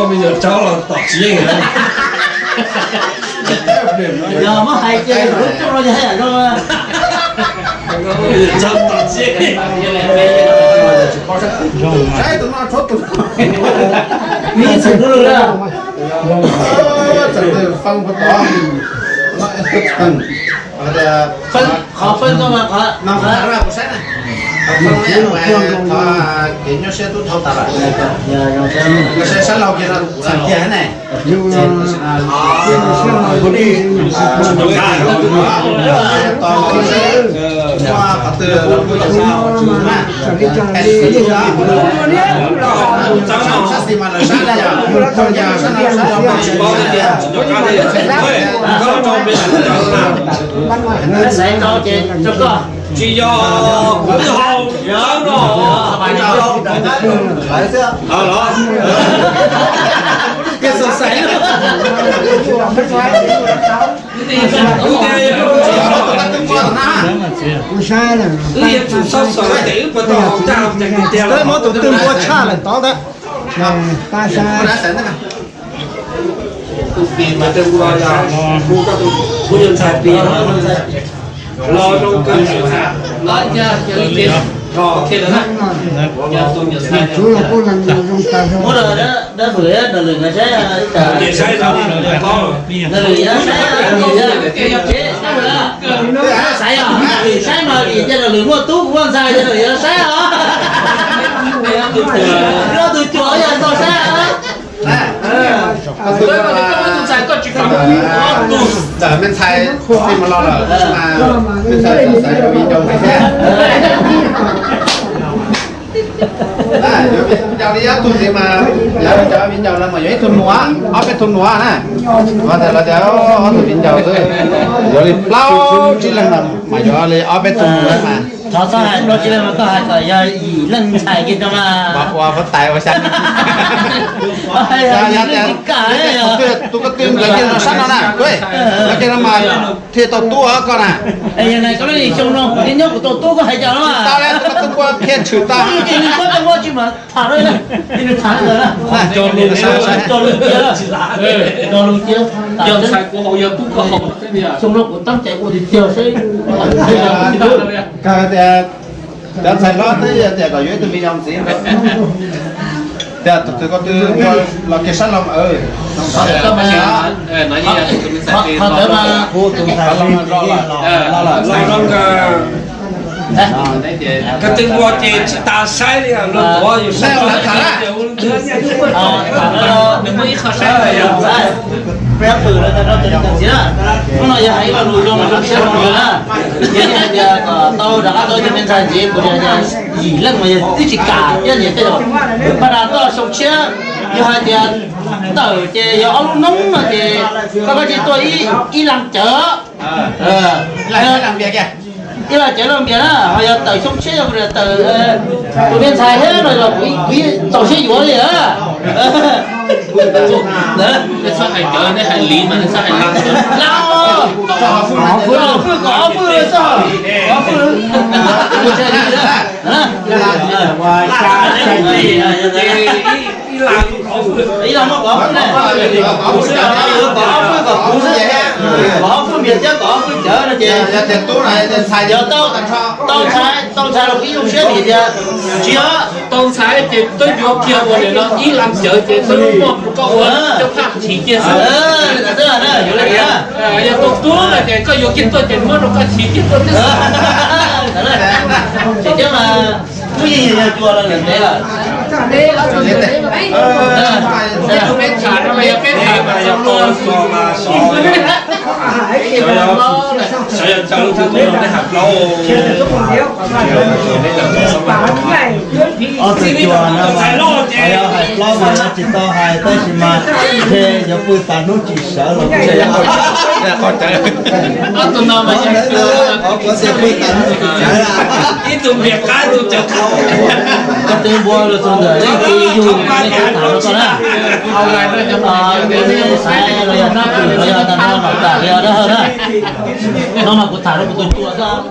Yog tsaub los tom tsis yeej. Yog muab hais ces lub rooj no yog hais yam no. Tsaub tom tsis yeej. Saib tus no tshuav tus no. Nws ib txwm dub lug lawm. Txawm tus foo puag tod. Qhov foo no mas qhov no, qhov kev nyuaj siab tub dhau tas lawm. Saib sab laug kiag no txheej kiag ne. Tsis yog kuv hau no. Wb yuav tsum xav xav tias wb puas tau hau tag tiag. Muab tus twg npua tshaj lawm tod ntawd. Tus pis mas tej ua yog kuv yog ntxhais pis los zoo kawg. Muab dab hwm dab lwm nkawd saib, dab lwm yog saib, saib mas vim tias dab lwm muaj tub kuv muaj ntxhais ces dab lwm yog saib os. Nrog tus cuam yog tau saib os. Ntawm me ntxhais txij mus los lawm, me ntxhais xaiv viv ncaus ntxiv thiab. Yuav viv ncaus li ob tug ntxiv mas, yog cov viv ncaus no mas yuav ib tug nuav, ob peb tug nuav na. Ua tias lawv tias ob tug viv ncaus xwb, yuav li plaub tsib leeg no mas yuav li ob peb tug nuav mas. Thov txhob hais plaub tsib leeg no, koj hais kom yog yim leej ntxhais kiag rau mas. Ua huab tais ua xya. Tus ko tw ntawd kiag no sab no na, ua kiag no mas thiaj tau tub os koj na. Yog hais koj xyoo no kuv thiaj nyob kuv tau tub, koj hais cas no mas. Tau lawm, tus ko tw npua thiaj tshwm tau. Nws tsis muaj tsis mas tham, nws tham ntawd na. Cov lus tiag, cov lus tiag. Xyoo no kuv tab cai ua tiag tiag seb. Tias ntxhais hlob twb tias kom yuav ib tug me nyuam ntxiv, tias tus twg ko tw los kiag sab laug. Qhov ntawd mas, ko tw npua ces tsis tas saib li, luag tuav yus saib. Nws muaj ib qho saib, peb pw lawm tag nrho ces li ntawd ntxiv na. Hnub no yog hais ib lo lus zoo zoo siab rau nkawd na. Yog hais tias kom tau rov qab tau ib tug me ntxhais ntxiv, kuv tias yim leej mas yog twb tsis kam thiab, niam tej zaum paj nas tuaj xyoo tshiab, yog hais tias tawm ces yog ob lub noob no ces koj, koj tsis tuaj ib leeg cawv. Ib leeg cawv los npias na, ho yog tawm xyoo tshiab yog tawm tus me ntxhais thiab no los kuv txaus siab yuav li. Txhob hais cawv, nej hais li mas nej txhob hais li. Kom ob fwj, kom ob fwj, kom ob fwj. Ib leeg muaj kom ob fwj ne, kom ob fwj kom kuv xwb, kom ob fwj npias thiab kom ob fwj cawv no ces yog tau, tau ntxhais, tau ntxhais los kuv ib zoo siab vim tias tsis yog tau ntxhais ces twb yuav kiag ua li no, ib leeg cawv ces twb muaj rau koj ua cov phaj chiv kiag xwb. Yog tau tub no ces koj yuav kiag tuaj ces muab rau koj chiv kiag tuaj xwb. Ces thiab mas kuj yeej yog cua rau lawm ntev lawm. Peb tham no yog peb tham mas yog luag xyov mas xyov, xyov yog cov lus twg tuaj rau peb hais plaub. Ob tug cua no mas yog hais plaub mas tsis tau hais tab sis mas ntshe yuav pw tas hnub tsis sawv los. Ib tug npias qab ib tug cawv. Koj twb npua rau txog ntawm leej twg yug, nej twb tham rau koj na. Nej xaiv los yog nab pwm los yog tag nrho nom tam los yog dawb hawj na. No mas kuv tham rau kuv tus cua xwb.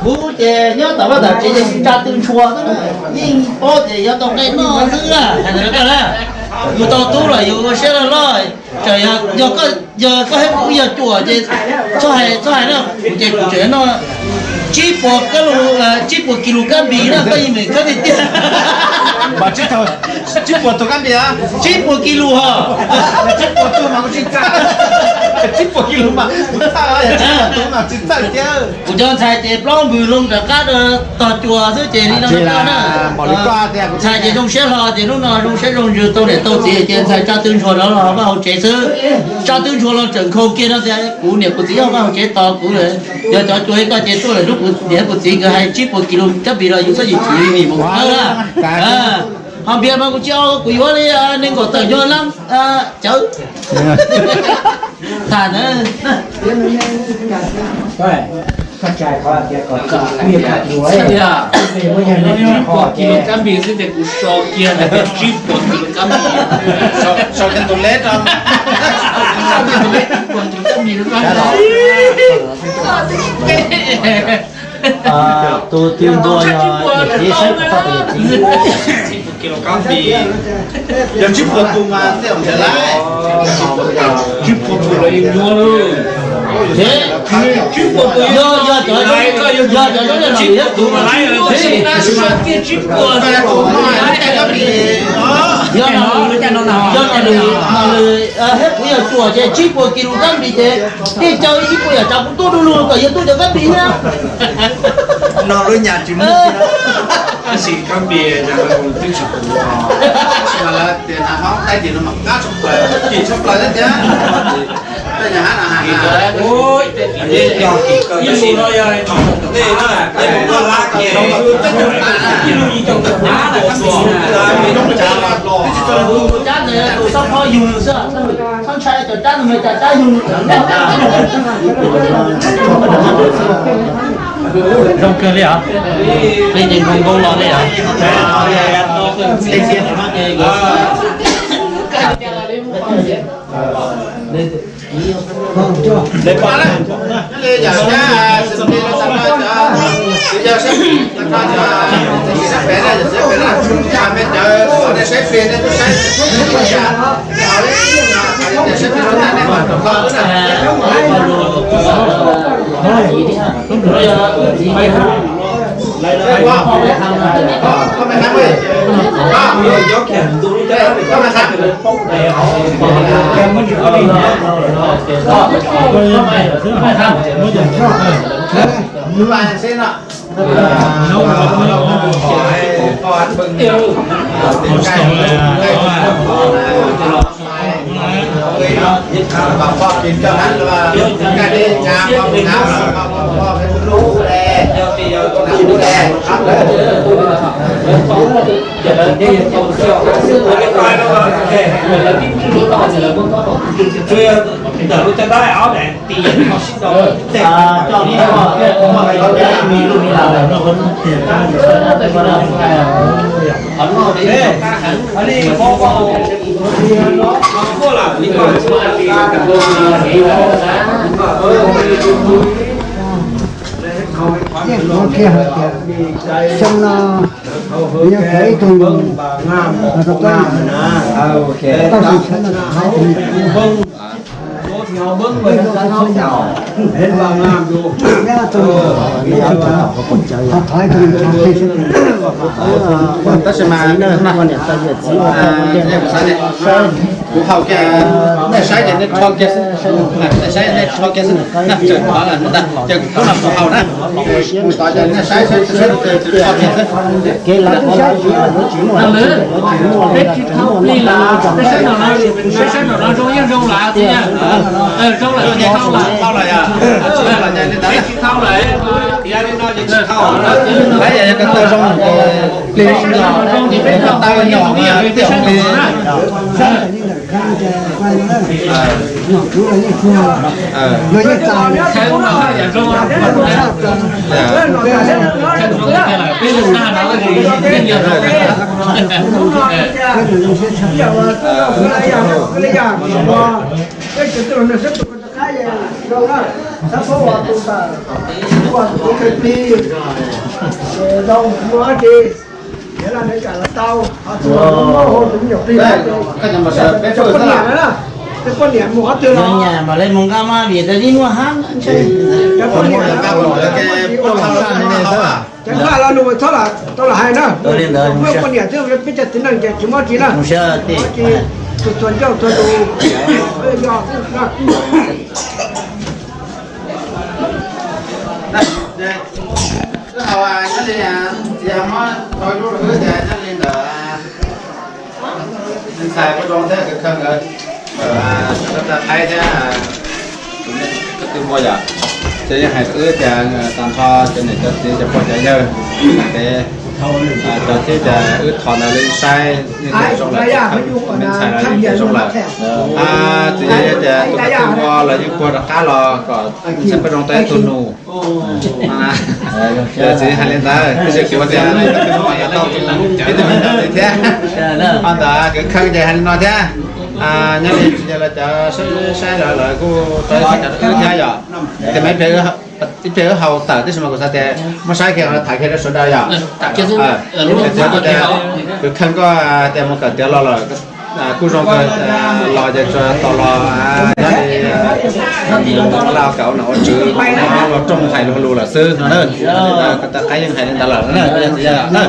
Kuv ces nyob tom vaj tom tsev ces tsa tw ntshua xwb, yeej paub tias yuav tau nqaij noj xwb na, hais ntawd rau koj na. Mus tau tub los yuav ua siab loj loj, txawm yog, yog koj, yog koj thiab kuv yog cuam ces txhob hais, txhob hais no, kuv ces kuv tseem no tsib puas kab lus, tsib puas kis lus kab npis no koj yeej meem khawb tiag tiag. Tsib puas tus kab npis, tsib puas kis lus hos. Tsib puas tus mas kuv tsis txawj, tsib puas kis lus mas kuv txawj, tsib puas tus mas tsis txawj tiag. Kuv cov ntxhais ces plaub npws loo rov qab rau tog cua xwb ces li no rau koj na. Ntxhais ces zoo siab hlo ces hnub no zoo siab zoo ntsws tau niam tau txiv ces ntxhais tsa tw ntshua rov los vaj hauv tsev xwb. Tsa tw ntshua los tseem nkhaus kiag no tias kuv niam kuv txiv nyob vaj hauv tsev tos kuv lawm. Yog cov cua ib koj ces tuaj lawm hnub kuv niam kuv txiv nkawd hais tsib puas kis lus kab npis los yus txhob yim chim vim mus khawb na. Ho npias mas kuv tsis au, kuv yuav li nees nkaum tawm nyuag lab cawv. Tham ntawd. Kab npis xwb ces kuv so kiag ntawm tias tsib puas kis lus kab npis, so kiag tus leb rau, so kiag tus leb tsib puas kis lus kab npis rau koj. Tus twg ntua yog yawm txiv saib puas tau tus yawm txiv. Tsib puas kis lus kab npis, yog tsib puas tus mas tej zaum nrhiav lawm. Tsib puas tus los yeej nyuaj lawm. Tsib puas tus yog, yog cov, yog cov zoo yog tsib puas tus mas lawm, tsib puas tus mas lawm. Yog, yog tias nws, nws, thiab kuv yog cuam ces tsib puas kis lus kab npis ces tej caw ib puas yam tsav kuv tuaj du lug kom yog tuaj cov kab npis na. No lub nyam tsis muaj, tab sis kab npis twb tsis pum, tab sis mas lawv tias hnav hmoob taib ces no mas qab tshaj plaws, kim tshaj plaws thiab tiag. Cab ntawd tus xob phob yug xwb, txhob ntshai cov cab ntawd mas cov cab yug. Zoo kawg li os. Li ces nkoos nkoos los li os. Yeej qhov kiag hais tias xyoo no yog cov ib tug los rau peb, tab sis xyoo no hais tias tab sis mas niam txiv kuv haus kiag, nej saib ces nej rho kiag xwb, nej saib nej rho kiag xwb na, tseem qhov lawm ntag ces kuv los kuv haus na, mus tod ces nej saib saib saib ces rho kiag xwb. Kev lawv twb saib tsis muaj, lawv tsis muaj li lawv, peb saib no, peb saib no zoo yeej zoo lawm tiag, zoo lawm tsis tau lawm, peb tsis tau lawm. Peb yog ko taw zoo, peb saib no zoo ces peb tau, peb zoo ib yam li peb saib no na. Poj niam mas lawv mus nqa mas vim tas li muaj hab. Cov poj niam los nws txhob tau los hais na. Muaj poj niam xwb peb cov txiv neej ces tsis muaj tsi na. Tsis txhua ncauj txhua tus. Wb hais nyob li, txiv muab tau ib lub rau wb tias nyob li ntawd, ntxhais Paj Zoo thiab kwv Khawj nkawd, Paj Qaib thiab, tus me, koj twb muaj yom, ces yeej hais rau wb tias tag nrho cov niam cov txiv cov pog cov yawg, cov thiab cas wb thov ntawd li saib yeej tias zoo lawm, me ntxhais los yeej tias zoo lawm. Txiv yawg tias tus koj twb muaj los yeej puag rov qab los kom ntxhais Paj Zoo tau ib tug nus. Txiv hais li ntawd, tab sis kuv tias tau tus nus ib tug me ntxhais thiab. Ho ntawd kwv Khawj ces hais li no thiab, nyob li txiv yawg lawv cov saib lawv lawv kuj tau ib qho cov wb thiab yom, ces mas ib pliag wb haus tawm tab sis mas kuv xav tias muab saib kiag tham kiag rau sawv daws yom. Kwv Khawj koj tias mus kawm tiav los lawm kuj zoo kawg, los ces tsuas tos los nyob li laj kawm ua nom ua tswv, los rooj hais lus lus lawm xwb no na. Kuv tus qaib yeej hais li ntawd lawm na.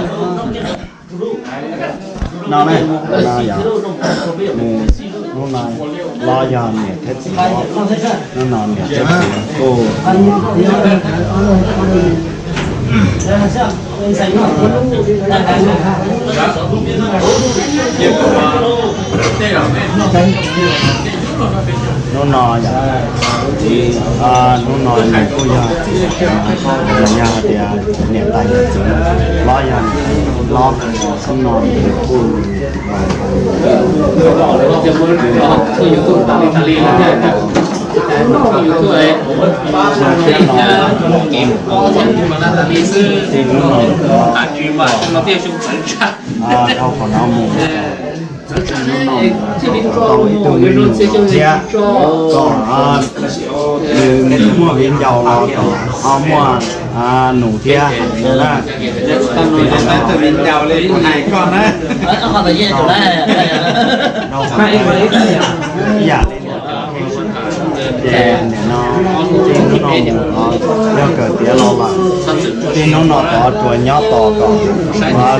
No ne, no yog, hnub no los yog niam thiab txiv, hnub no niam thiab txiv kuj hnub no yog, hnub no nws kuj yog, yog hais tias niam tais niam txiv los yog los, hnub no nws kuj tij hnub no rau qhov no mus, tij hnub no tau ib tug me nus thiab, kom nws muaj viv ncaus los kom ho muaj nus thiab na. Tij hnub no tau ib tug viv ncaus li kuv hais koj na. Rau qhov ib yam li ces nim no tij hnub no mus yog kawm tiav los lawm, tij hnub no tod tsuas nyob tos kom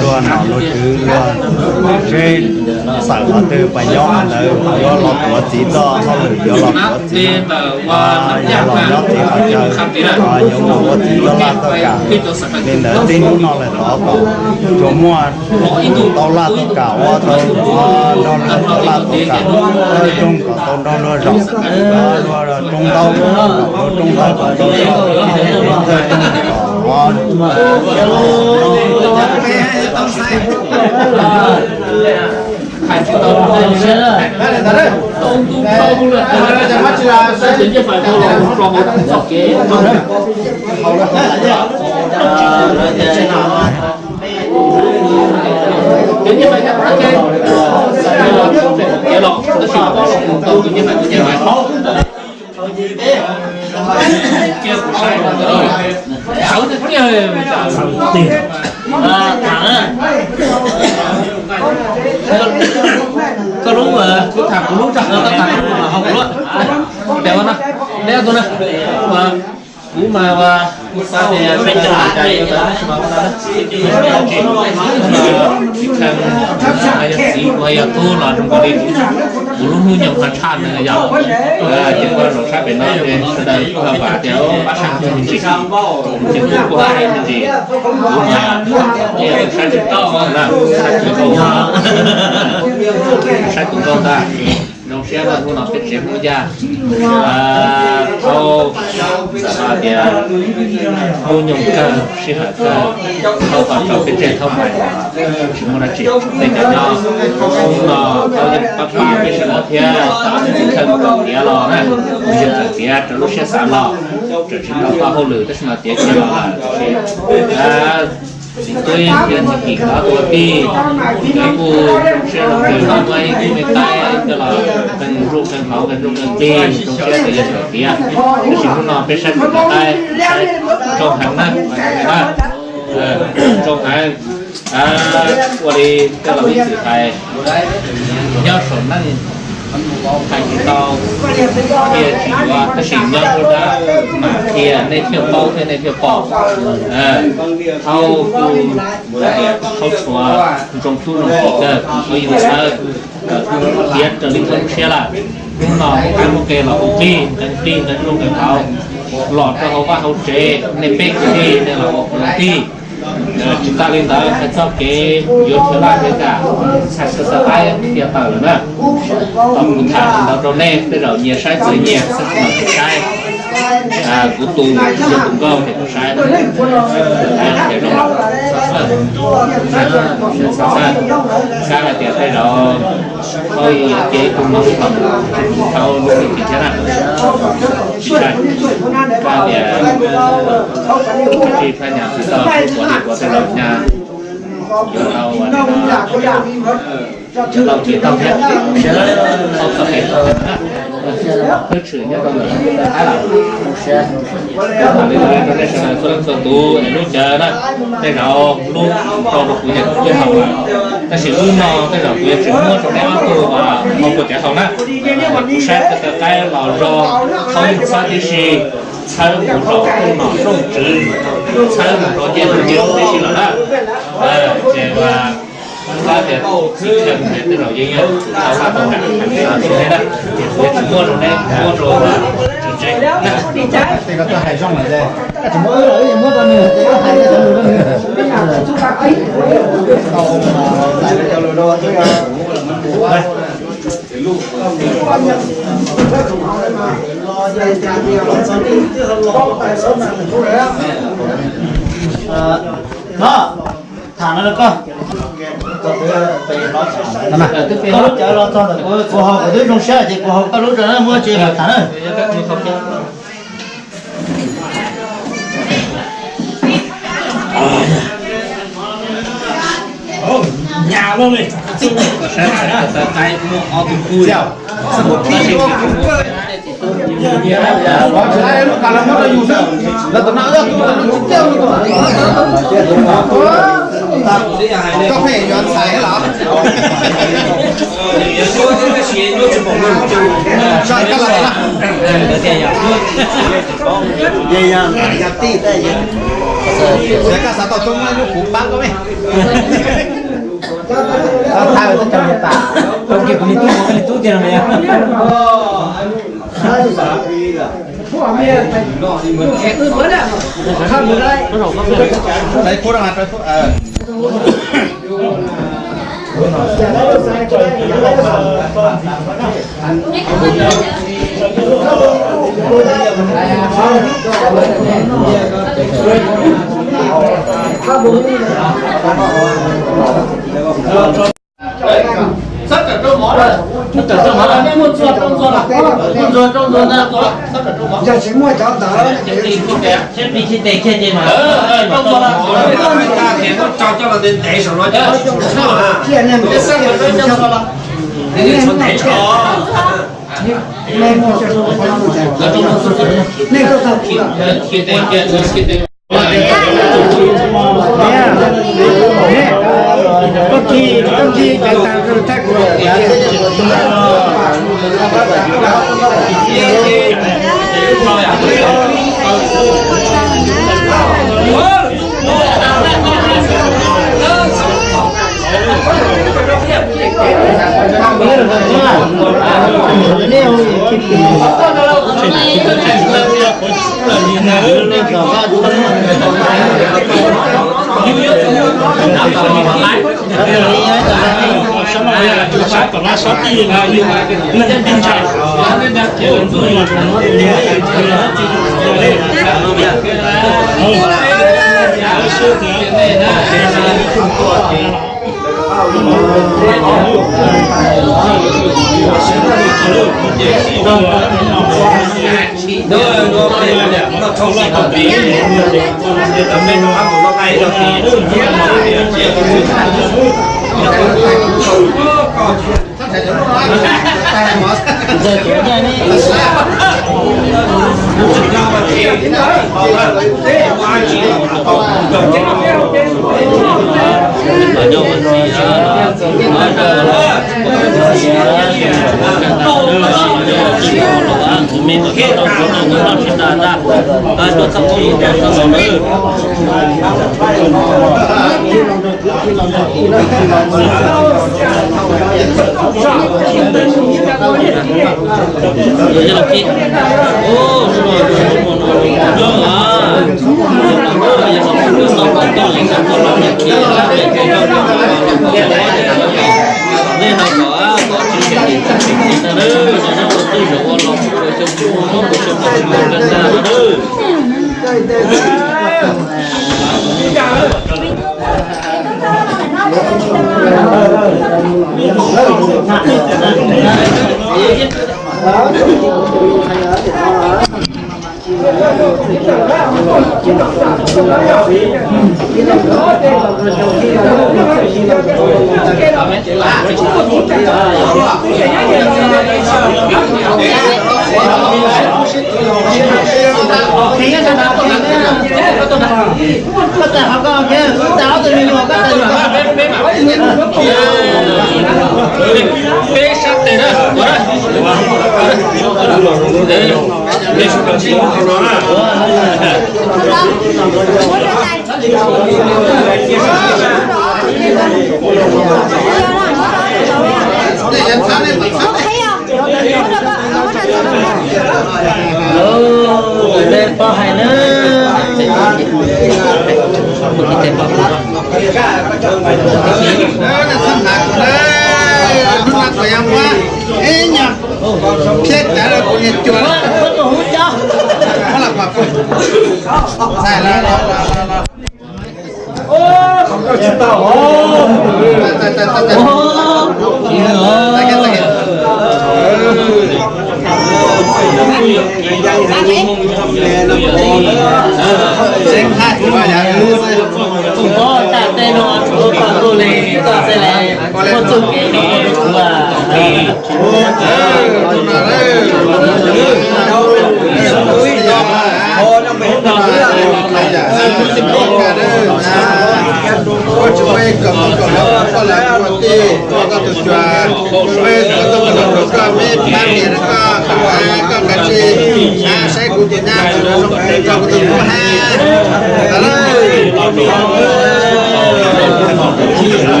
luag nom luag tswv luag seb xawm qhov twg pas nyob ntawd yuav los tuav txiv txoj hauj lwm, yuav los tuav txiv, yuav los nyob txiv qhov chaw, yuav mus ua txiv txoj laj txoj kam. Li ntawd tij hnub no lawm tod kom tsuas muaj tau laj tau kam ua tau nrog luag tau laj tau kam, rooj kom tau nrog luag zaum, luag rooj ntaub kom luag rooj ntaub kom tau soj, thawj rooj kom Koj lub, koj tham kuv lub, koj tham kuv lub, hau kuv lub. Neb tus na, kuv mas ua, kuv xav tias peb cov, txiv kuv yog tub los zoo nkaus li kuv lub hnub nyoog ho tshaj nws yog, ces koj zaum sab pem no sawv daws kuj ho vam tias pab sab tus me ntsis, ces kuv kuj hais me ntsis, kuv mas saib tsis tau na, saib tsis tau, saib tsis tau ntag. Zoo siab no hnub no peb tsev Hmoob Yaj, tau txawm hais tias hnub nyoog kawg sij hawm kawg, tau tos tso peb tseg thaub mais, tsis muaj dab tsi. Peb cov nyob hnub no tau yeej pab pab peb sawv daws thiab, txawm tiav los na, yog txawm tiav raws lub siab xav los, txawm tsis tau tau hauj lwm tab sis mas tiav kiag los lawm. Txiv tub thiab txiv kim nkawd ob tug tij, nkawd kuj zoo siab zoo ntsws muaj ib tug me qaib coj los qee zuj qee hauv qee zuj qee nqi, zoo siab tias yog txawm tiav. Tab sis hnub no peb saib tus me qaib, saib zoo heev na, zoo heev. Ua li tej laus ib txwm hais, nyob saum neej hais tsis tau, qhia tsis yuav, tab sis nyob nruab nrab mam qhia, nej thiaj paub thiab nej thiaj pom. Thaub kuj hais tias thaub tshuav zoo tub zoo ki kawg, thaub yeej txhawb, tiav raws li thaub lub siab lawm. Hnub no muaj qab muaj qe los hu plig nqeeb plig nqeeb nplooj nqeeb ntawv los rau hauv vaj hauv tsev, nej peb kwv tij nej los ua kwv tij. Tsis tas li ntawd, hais txog kev yuav chaw laj chaw kam, txhais sawv txhais qaib qhia tawm lawm na. Tau kuv tham ntawd rau nej, tej zaum nyias saib txawm nyias, txhob tsis saib. Kuv tus yog tus nkauj ces kuv saib, ces zoo, saib hais tias tej zaum thaum yuav cev tus no thaum tsis tau lub me ntsis thiab na. Saib hais tias tsis phaj nyas tsis tau ua li ua tej zaum nyas yuav tau ua li no, yuav tau cev tau thiab. Txhob txog kev txog kev na, khwb tshwm nyob rau ntawm Hab lawm. Li ntawd rau nej sawv daws txhua leej txhua tus es lub cawv na, tej zaum lub rau rau kuv ces kuv twb haus lawm, tab sis lub no tej zaum kuv yuav tsis muab rau nej ob tug ua puas cov haus na. Kuv saib tawv tawv qaib los zog, thaub yeej txhawb tib si, txhawb mus rau rooj nom rooj tswv, txhawb mus rau ncej ntug ncej tib si lawm na. Ces ua, kuv xav tias txhua tus tej zaum yeej yog tau laj tau kam, tsis muab rau neb, muab rau tswv tsev na. Koj hais zoo lawm, koj tsis muab wb los wb yuav muab rau nws, ces koj hais rau cov lus rau nws. No, tham no rau koj. Koj lub cawv los txog ntawm kuv, kuv haus kuv twb zoo siab ces kuv haus koj lub rau na, muab tsis tham na. Nyas loj li. Saib, saib, saib, muaj ob tug kuj. Koj pheej yuav ntxhais los? Koj xav tau tub muab lub kuv pab koj me. Thaij tau cov niam tas, tau kiag kuv li tub, kuv li tub tiag no. Xab tawm rau mov, xab tawm rau mov, muaj ntxuag rau ntxuag, muaj ntxuag rau ntxuag ntag, xab tawm rau mov. Yog tsis muaj cov ntawd, rau ntxuag, rau ntxuag, coj los ntev saum no, nej muaj, nej muaj, nej tuaj tau kuv lawm. Koj khi, koj khi cov tas rau thaij kuv. Peb sab tes na,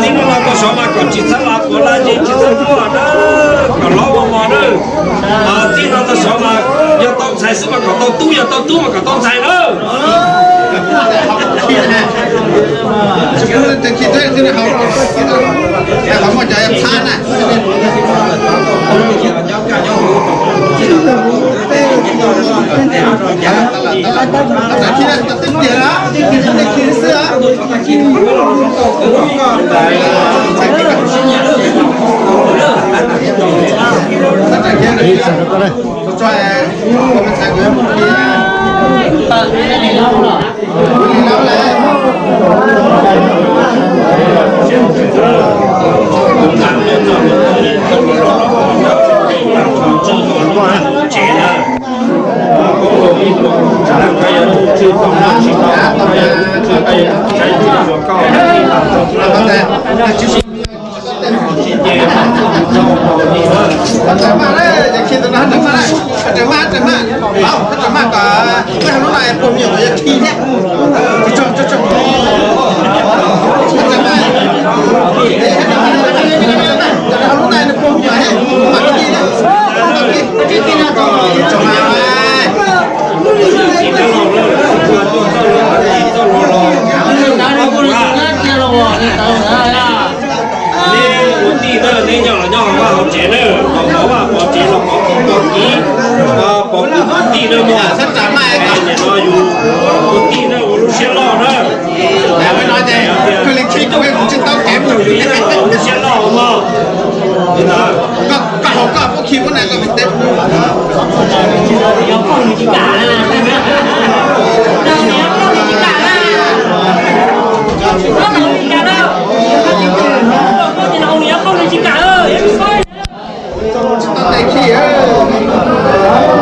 Txij no rau saud mas kom tsis txhob ua puav leej, tsis txhob tuaj na, kom hlob ua mov na. Txij no rau saud mas yog tau ntxhais xwb mas kom tau tub, yog tau tub mas kom tau ntxhais na. Neb ua tij na, neb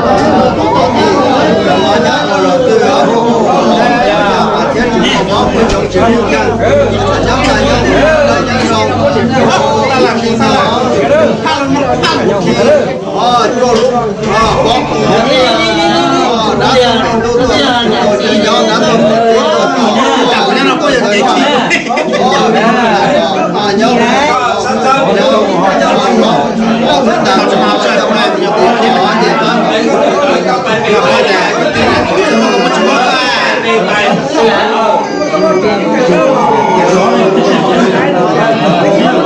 nyob los nyob hauv vaj hauv tsev na, los hauv vaj hauv tsev los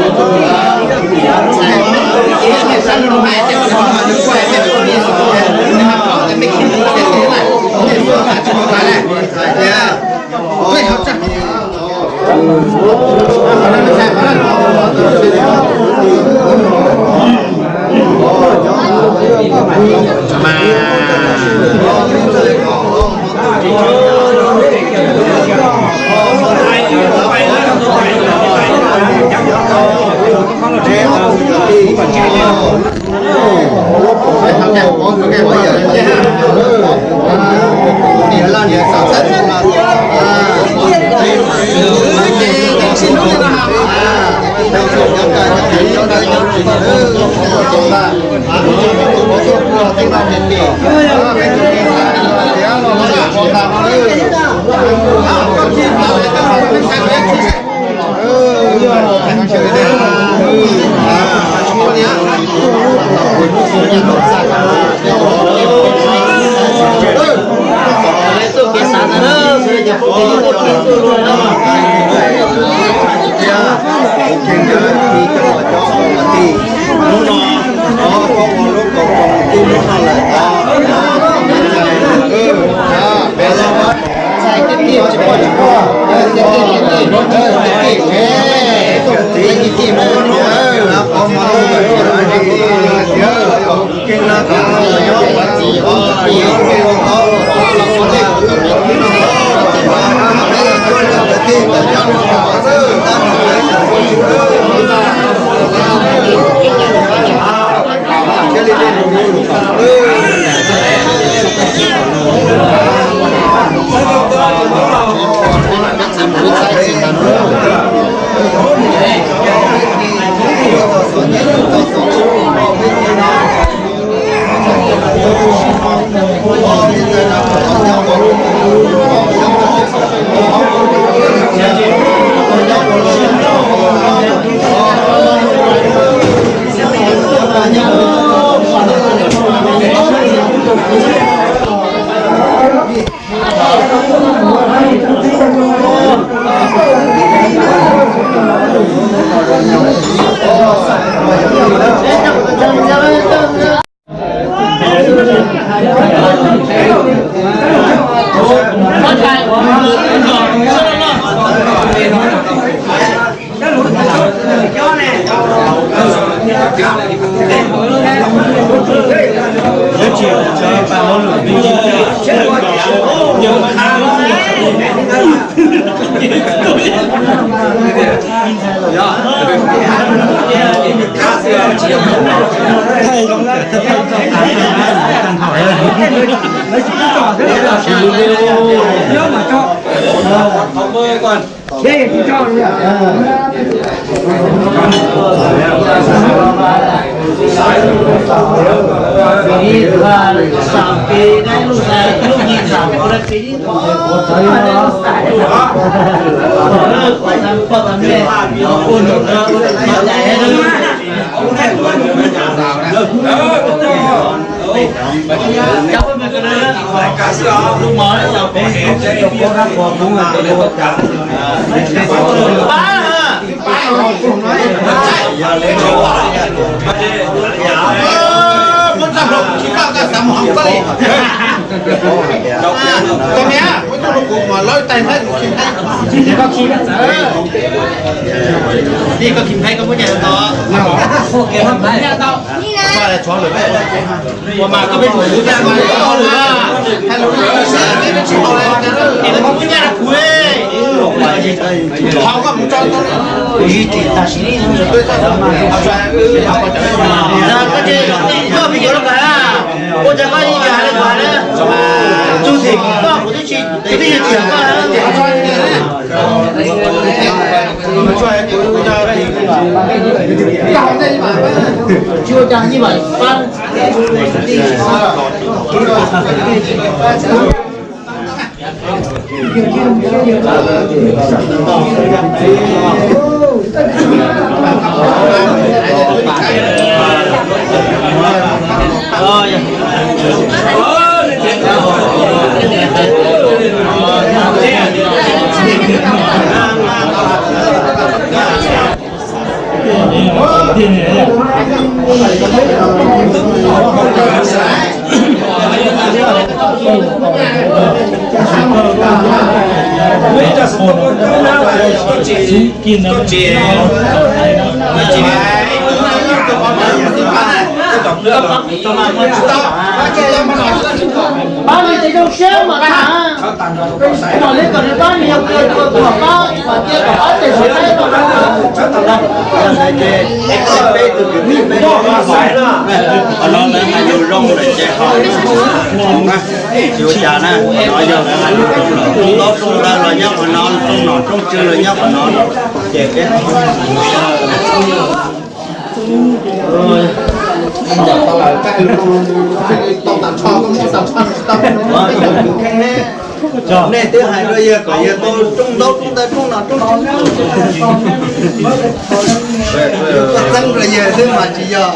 pov kwv pov tij, pov kwv pov tij na mog. Nim no yus ua tij na ua lub siab loj na. Ua lub siab loj mog. Ua mas koj peb tug kuv tag koj tau lwm, es koj peb nyaj rau kuv, qhov koj mus tso kuv yig tim tam sim no. Koj tsis koj peb yuav rau koj, ua cas koj yeej hais li kuv hais na, txug tim koj kuv twb tsis, kuv twb yog tiam koj. Pab nws ces zoo siab mas tag. Peb noj li kom nws pab nws yog kws tua tuag pab kom cia kom pab tes suav teb rau na. Qhov no lawv hais lus zoo lawm ces ho, tsis ua cas na, no yog lawv hais lus zoo lawm, rooj ntaub rooj ntawv los nyob qhov no, rooj nom rooj tswv los nyob qhov no, ces peb nej twb hais rau yawg kom yawg tau rooj ntaub rooj ntawv rooj nom rooj tswv, txeeb rau yawg xwb mas tsis yog.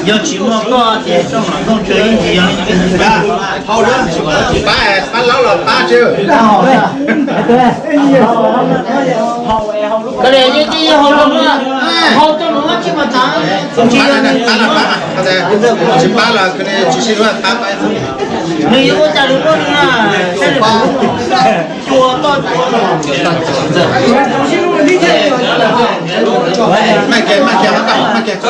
Yog tsis muaj koj ces rooj nom rooj tswv yeej tsis yog. Pab, pab laub los pab tsw. Koj yeej tsis yog hau rau, hau rau nws tsis mas tag. Tsis pab los tsis sib hlub pab. Nws yuav ua cas nws muaj nws na, saib nws cua toj cua los. Maj kiag, maj kiag, maj kiag.